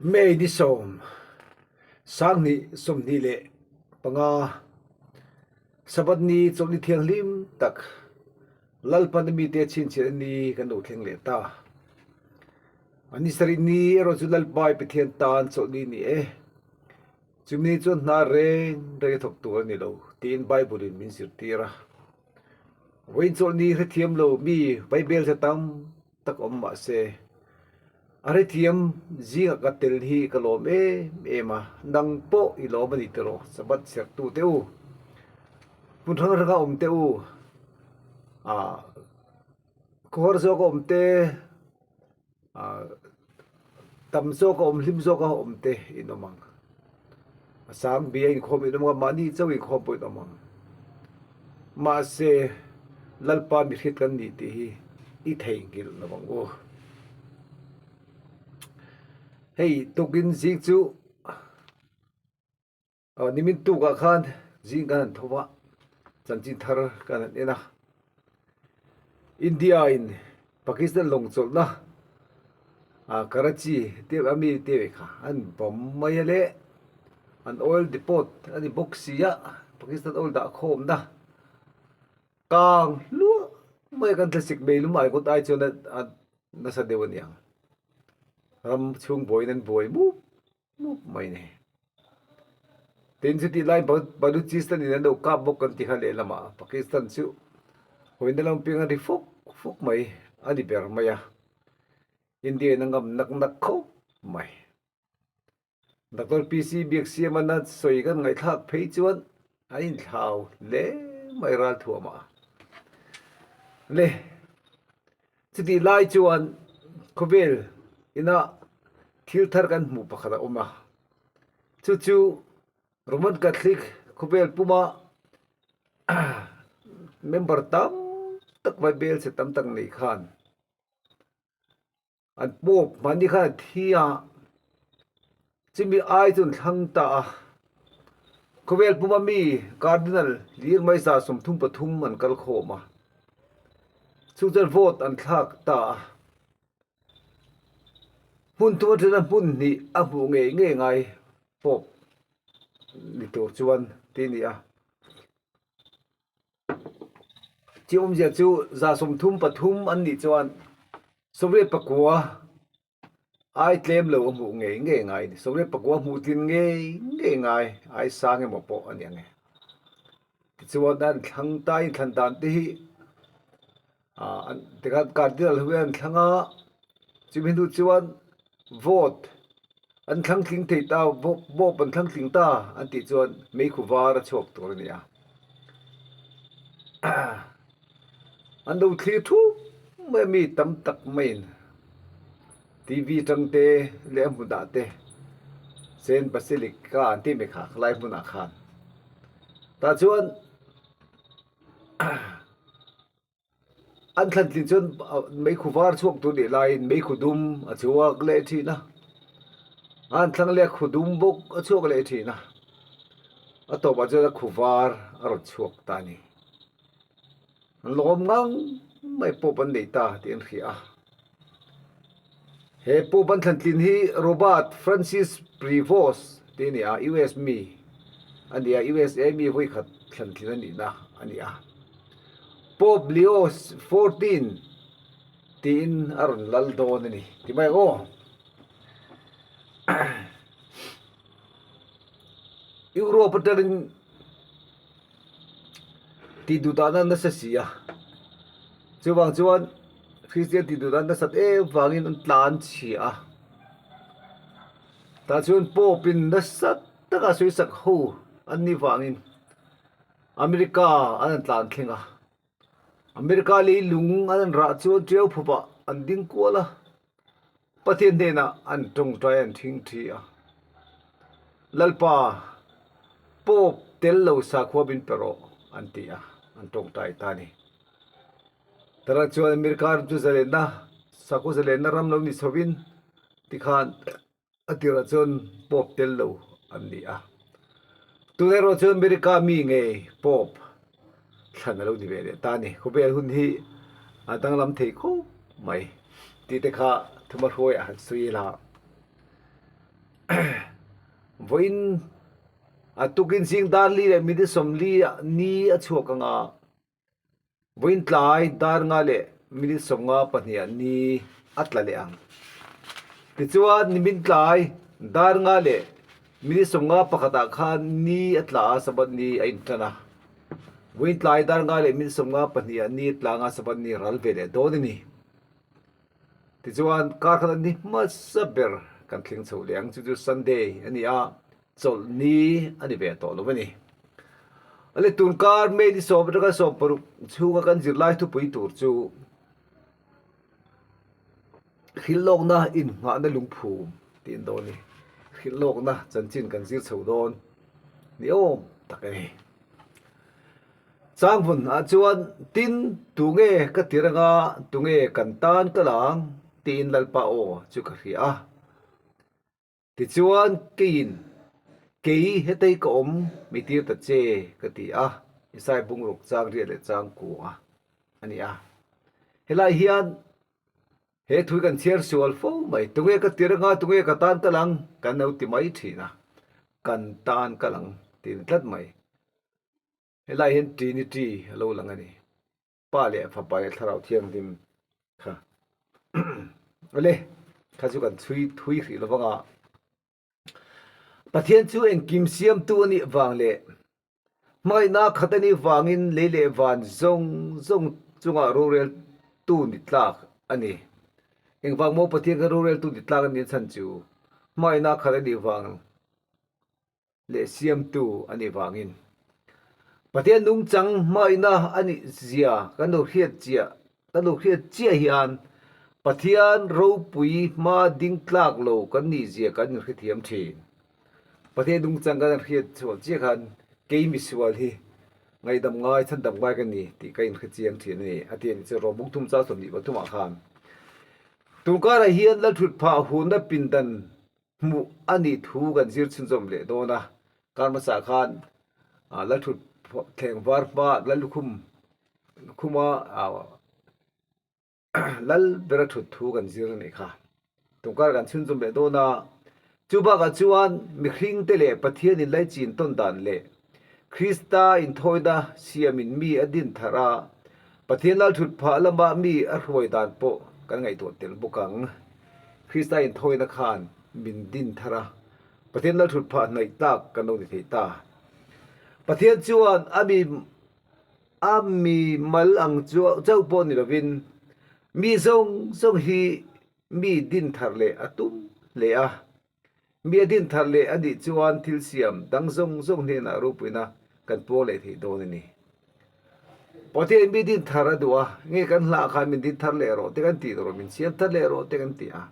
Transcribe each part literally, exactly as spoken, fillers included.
May ni sawm, sang hni sawmhni le panga, Sabbath ni, Chawlhni thianghlim tak, Lalpan a mite chhinchhiah a ni kan lo thleng leh ta. A ni sari ni erawh chu Lalpa ei Pathian tan Chawlhni ni e. Chu mi chu hna reng reng thawk tur a ni lo, tiin Bible-in min zirtir a. Vawiin Chawlhni hrethiam lo mi vaibelchhe tam tak awm mah se, a hrethiam zinga ka tel hi ka lawm em em a. Nang pawh i lawm a ni tiraw, Sabbath sertu te u, hmun hrang hranga awm te u, a, khuohar zawka awm te, a, tam zawka awm, hlim zawka awm te in awm ang. A sang bia inkhawm in awm ang, mahni chau inkhawm pawh in awm ang. Mahse, Lalpa mi hriet kan ni ti hi i theinghil naw ang u. Hei, tukin zing chu, a, nimin tuka khan zing kan han tho a, chanchin thar kan han en a. India-in Pakistan lawng chawlhna, a, Karachi te a mi te ve kha an bomb mai a le, an oil depot a ni bawk si a, Pakistan oil dah khawmna. Kang hluah mai kan thlasik mei lum ai kut ai chuan a, a nasa deuh a ni ang. Ram chhung buoiin an buoi mup mup mai ni. Tin, chuti lai Ba-, Baluchistan-in an lo kap bawk kan ti kha lehlamah, Pakistan chu huoina lam piang a ri fuk fuk mai a ni ber mai a. India-in a ngam nak nak khawp mai. Doctor P C Biaksiama-in a sawi kan ngaihthlak phei chuan a inthlau hle mai ralthuam a. Le, chuti lai chuan khawvel ina thil thar kan hmu pakhat a awm a. Chu chu Roman Catholic khawvel puma member tam tak, vaibelchhe tam tak nei khan an Pope hmani khan a thi a, chumi ai chuan thlang ta a. Khawvel puma mi Cardinal lir mai za sawmthum pathum an kal khawm a. Chu chuan vote an thlak ta a. Hmun thum aṭanga hmun hnih a hmuh ngei ngei ngai Pope ni tur chuan ti ni a. Chu awmzia chu za sawmthum pathum an nih chuan sawmriat pakua ai tlem lo a hmuh ngei ngei ngai ni. Sawmriat pakua hmuh tlin ngei ngei ngai, ai sang emaw pawh a ni ang e. Tichuan an thlang ta, inthlan dan te hi, a, an, tikhan Cardinal ho an thlang a, chumi hnu chuan vote an thlang tling thei ta, vo-, vote an thlang tling ta an tih chuan meikhu var a chhuak tur a ni a. An lo thlir thup mai, mi tam tak maiin T V aṭang te leh a hmunah te, Saint Basilica an tih mai kha, khalai hmunah khan. Tah chuan an thlan tlin chuan, a, meikhu var chhuak tur nih laiin meikhu dum a chhuak leh ṭhin a. An thlang leh khu dum bawk a chhuak leh ṭhin a. A tawpah chuan a khu var a rawn chhuak ta a ni. An lawm ngang mai Pope an nei ta tih an hria a. He Pope an thlan tlin hi Robert Francis Prevost ti a ni a, U S mi a ni a, U S A mi vawi khat thlan tlin a nihna a ni a. Pope Leo fourteen tiin a rawn lal dawn a ni. Ti mai aw. Europe aṭangin tihduhdahna nasa si a. Chuvang chuan Kristian tihduhdahna nasa em vangin an tlan chhia a. Tah chuan Pope-in nasa taka sawisak ho an ni vangin America an, an tlan thleng a. America leilung an, an rah chuan ṭiau phawpah an ding kual a. Pathian hnenah an ṭawngṭai, an ṭhingṭhi a. Lalpa, Pope tel lo sakhuo min pe rawh, an ti a, an ṭawngṭai ta a ni. Tara chuan America ram chu zalenna, sakhuo zalenna ram lo ni chhovin, tikhan a tirah chuan Pope tel lo an ni a. Tunerawh chuan America mi ngei Pope thlan a lo ni ve leh ta a ni. Khawvel hun hi a danglam thei khawp mai. Tih te kha thumarhuoiah han sawi ila. Vawiin a tukin zing dar li le minute sawmli ni a chhuak ang a. Vawiin tlai dar nga le minute sawmnga pahni a ni a tla leh ang. Tichuan nimin tlai dar nga le minute sawmnga pakhatah khan ni a tla a, Sabbath ni a inṭan a. Vawiin tlai dar nga le minute sawmnga pahni a ni a tla ang a, Sabbath ni ral ve leh dawn a ni. Tichuan kar khat a ni hmasa ber kan thleng chho leh ang, chu chu Sunday a ni a, chawlh ni a ni ve tawh lo a ni. A le, tun kar May ni sawm, taka sawm paruk chhunga kan zirlai thupui tur chu hrilhlawkna innghahna lungphum tiin dawn a ni. Hrilhlawkna chanchin kan zir chho dawn ni awm tak a ni. Chang vun ah chuan, "Tin, tunge ka tir anga, tunge kan tan kal ang, tiin Lalpa aw chu ka hria a. Tichuan keiin, 'Kei hetei ka awm, mi tir ta che,' ka ti a." Isai bung ruk chang riat leh chang kuo a ni a. Helai hian he thu kan chhiar sual fo mai. "Tunge ka tir anga, tunge ka tan kal ang?" kan lo ti mai ṭhin a. "Kan tan kal ang," tiin tlat mai. Helai hian Trinity a lo lang a ni. Pa leh Fapa leh Thlarau Thianghlim kha. A le, kha chu kan thui, thui hrih lo vang a. Pathian chu engkim siamtu a nih vang leh hmaina khat a nih vangin lei leh van zawng zawng chunga roreltu ni tlak a ni. Engvang maw Pathian kha roreltu ni tlak a ni chhan chu? Hmaina khat a nih vang leh siamtu a nih vangin. Pathian nungchang hmaina a nih zia kan lo hriat chiah, kan lo hriat chiah hian Pathian ropui hma ding tlak lo kan nih zia kan inhrethiam ṭhin. Pathian nungchang kan hriat chhuah chiah khan, "Kei misual hi ngaihdam ngai, chhandam ngai ka ni," tih ka inhre chiang ṭhin a ni, a ti a ni chu Rom bung thum chang sawmhnih pathumah khan. Tun karah hian Lalṭhutphah hunna pindan hmuh a nih thu kan zir chhunzawm leh dawn a. Kar hmasa khan, a, Lalṭhut ph-, thleng var hma, Lallukhum, khuma, a, Lal bera ṭhut thu kan zir a nih kha. Tun kar kan chhunzawm leh dawn a. Chu bakah chuan mihringte leh Pathian inlaichin tawn dan leh Krista inthawina siamin mi a din thar a, Pathian Lalṭhutphah lama mi a hruai dan pawh kan ngaihtuah tel bawk ang. Krista inthawina khan min din thar a, Pathian Lalṭhutphah hnaih tlak kan lo ni thei ta. Pathian chuan a mi, a mimal ang chu chauh pawh ni lovin, mi zawng zawng hi mi din thar leh a tum hle a. Mi a din thar leh a nih chuan thil siam dang zawng zawng hnenah ropuina kan puang leh thei dawn a ni. Pathian mi din thar a duh a, nge kan hla khan min din thar leh rawh te kan ti rawh, min siam thar leh rawh te kan ti a.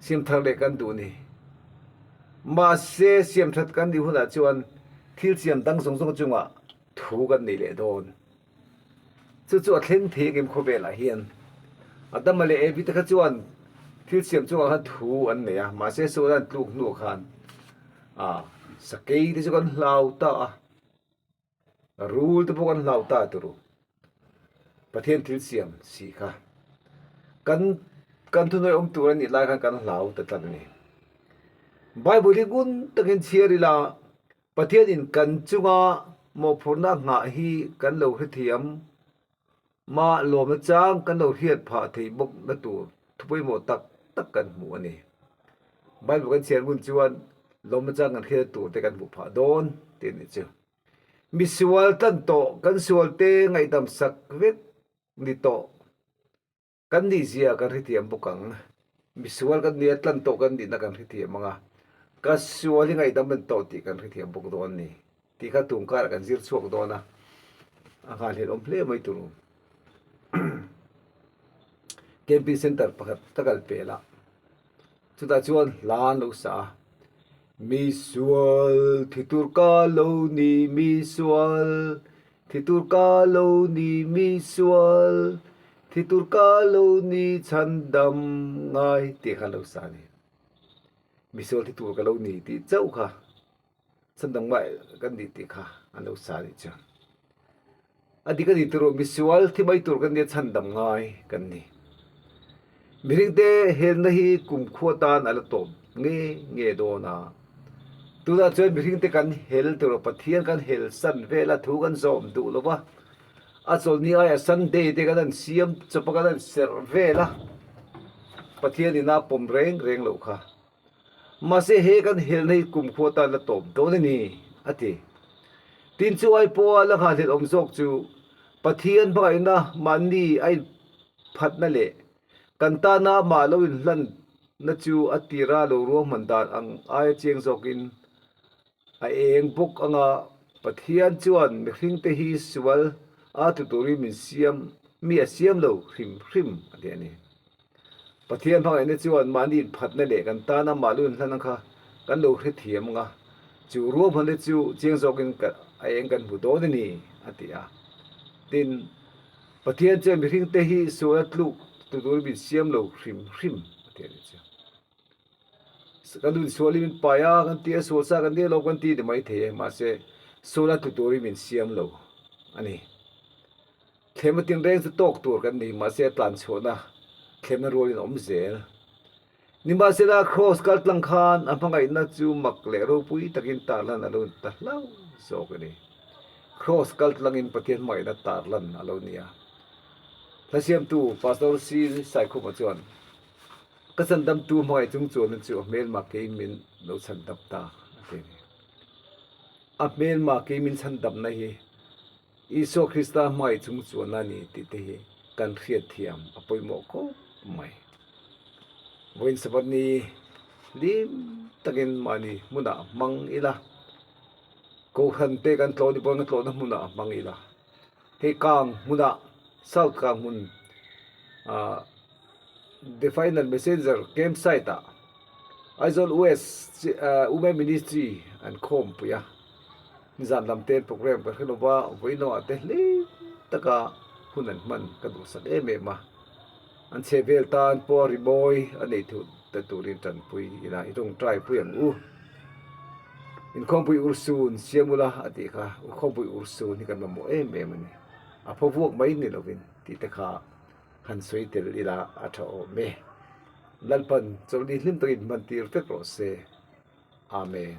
Siam thar leh kan duh ni. Mahse, siam ṭhat kan nih hunah chuan thil siam dang zawng zawng chungah thu kan nei leh dawn. Chu chu a thleng thei ngem khawvelah hian Adama leh Evi te kha chuan thil siam chungah khan thu an nei a, mahse, Sual an tluk hnu khan, a, sakei te chu kan hlau ta a, rul te pawh kan hlau ta turu. Pathian thil siam si kha kan, kan thuhnuaiawm tur a nih lai khan kan hlau ta tlat a ni. Bible hi ngun takin chhiar ila, Pathianin kan chunga mawhphurhna nghah hi kan lo hrethiam a, lawmna chang kan lo hriat phah thei bawkna tur thu pawimawh tak tak kan hmu a ni. Bible kan chhiar ngun chuan lawmna chang kan hriat tur te kan hmu phah dawn tih a ni chu. Misual tlan tawh, kan sual te ngaihdam sak vek ni tawh kan nih zia kan hrethiam bawk ang. Misual kan nia, tlan tawh kan nihna kan hrethiam ang a, ka sual hi ngaihdam an tawh tih kan hrethiam bawk dawn a ni. Tih kha tun karah kan zir chhuak dawn a, a nghal hlel awm hle mai tur. Camping center pakhat ka kal pel a, chutah chuan hla an lo sa a, "Misual thi tur ka lo ni, misual thi tur ka lo ni, misual thi tur ka lo ni, chhandam ngai," tih kha an lo sa a ni. Misual thi tur ka lo ni tih chauh kha, chhandam ngai kan ni tih kha an lo sa a ni chu. A dik a ni turu, misual thi mai tur kan ni a, chhandam ngai kan ni. Mihringte helna hi kumkhua tan a la tawp nge nge dawn a. Tuna chuan mihringte kan hel tur a, Pathian kan hel san vel a, thu kan zawm duh lo va. A chawlhni aia Sunday te kan han siam chawpa kan han serh vel a. Pathian ina pawm reng reng lo kha. Mahse, he kan helna hi kumkhua tan la tawp dawn a ni, a ti. Tin chu ai pawha la nghahhlelh awm zawk chu Pathian hmangaihna mahni a inphatna leh kan tana amah lo inhlanna chu a tira lo ruahman dan ang aia chiang zawkin a eng bawk anga, Pathian chuan mihringte hi sual a tlu turin min siam, mi a siam lo hrim hrim a ti a ni. Pathian hmangaihna chuan mahni inphatna leh kan tana amah lo inhlanna kha kan lo hrethiam anga, chu ruahmanna chu chiang zawkin ka, a eng kan hmu dawn a ni, a ti a. Tin, Pathian chuan mihringte hi sual a tlu, tlu turin min siam lo hrim hrim a ti a ni chu. Kan nun sual hi min pai a kan ti a, sual sa kan ti a, lo kan ti ni mai thei e, mahse, sual a tlu turin min siam lo a ni. Thlema tinreng chu tawk tur kan ni, mahse, a tlan chhuahna thlemna rualin a awm zel. Nimahsela, Kraws kal tlang khan a hmangaihna chu mak leh ropui takin tarlan a lo ni ta hlau zawk a ni. Kraws kal tlangin Pathian hmangaihna tarlan a lo ni a. Hla siamtu Pastor C. Saikhuma chuan, ka sandamtu hmangaih chungchuanna chu a hmelma kei min lo sandam ta, a ti a ni. A hmelma kei min sandamna hi Isua Krista hmangaih chungchuanna a ni tih te hi kan hriat thiam a pawimawh khawp mai. Vawiin Sabbath ni hlim takin mahni hmunah hmang ila, kohran te kan tlawh ni pawhin kan tlawhna hmunah hmang ila, hei Kang hmunah, South Kang hmun, ah, The Final Messenger campsite-ah Aizawl West, ah, Women Ministry an khawmpui a. Zan lam ten program ka hre lo va, vawiin lamah te hlim taka hun an hman ka duhsak em em a. An chhe vel tan pawh rimawi a nei thu ta turin ṭanpui ila i ṭawngṭaipui ang u. Inkhawmpui ursun siam ula a tih kha, inkhawmpui ursun hi kan mamawh em em a ni. A phavuak mai ni lovin tih te kha han sawi tel ila a ṭha awm e. Lalpan chawlhni hlim takin hman tir vek rawh se. Amen.